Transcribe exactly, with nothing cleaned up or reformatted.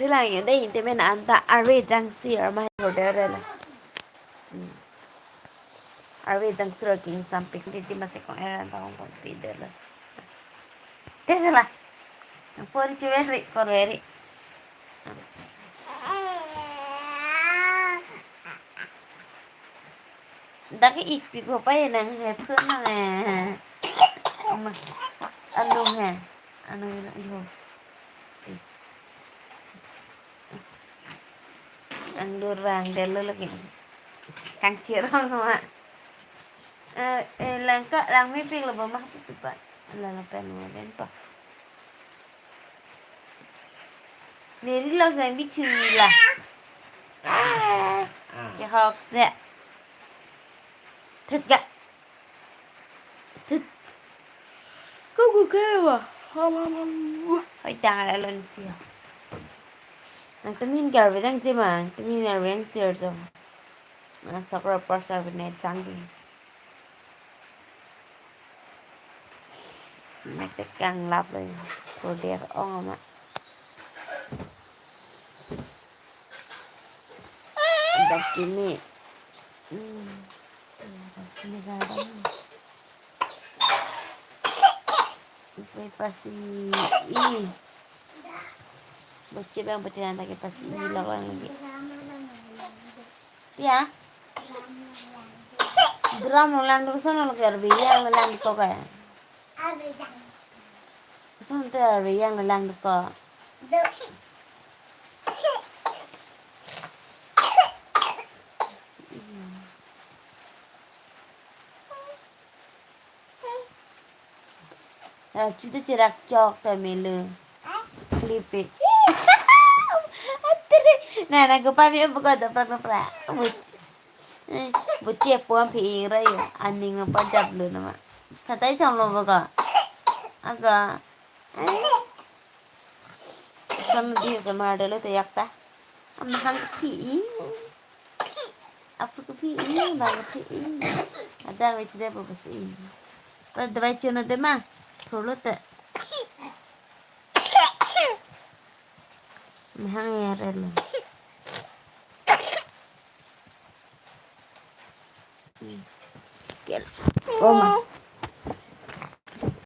Sila yun dei, inte men anta arve jangsir ma order la. Hmm. Arve jangsir king sampik di di masih kong eran tong kong pide la. Te sila. Por chuveri, por veri. Dak ipi ko pa nang he phun nang eh. Ama. Anu he. Anu anu. Ang durang delo lagi. Kang chirong ma. Eh, eh, lang ka, lang mepik lo ba mah tu pa. Lang pen mo den pa. Neri lo sang bi chu la. Ke hok se. Thut ga. Thut. Ko ku ke wa. Ham, ham, ham. Hoi tang ala lon si. Nang temin gar bedang je ma, temin ar bedang sir jo. Nang sakra par sar bene jang di. Mek te kang lap le. Ko der ong ma. Dak kimi. Hmm. Dak kimi gadang. Ipai pasi i. Bocil bang bocil nanti ke pasi i lawan lagi. Ya. Drum lo lang dulu sana lo ke arve yang lo lang di kok ya. Sana te arve yang lo lang di kok. Ah, chuta chirak chok ta melu. Clip it. Atre. Na na ko pa mi buka da pra pra pra. Buche puan phi ing ra yo. Aning ma pa jap lo nama. Thatai tham lo buka. Aga. Kam di sa mar dalo te yak ta. Amahang phi ing. Apu ke phi ing, bang ke phi ing. Ada wei chide po pasi ing. Pada dawai chono de ma. Tholo te. Amahang ya relo. Kel. Oh ma.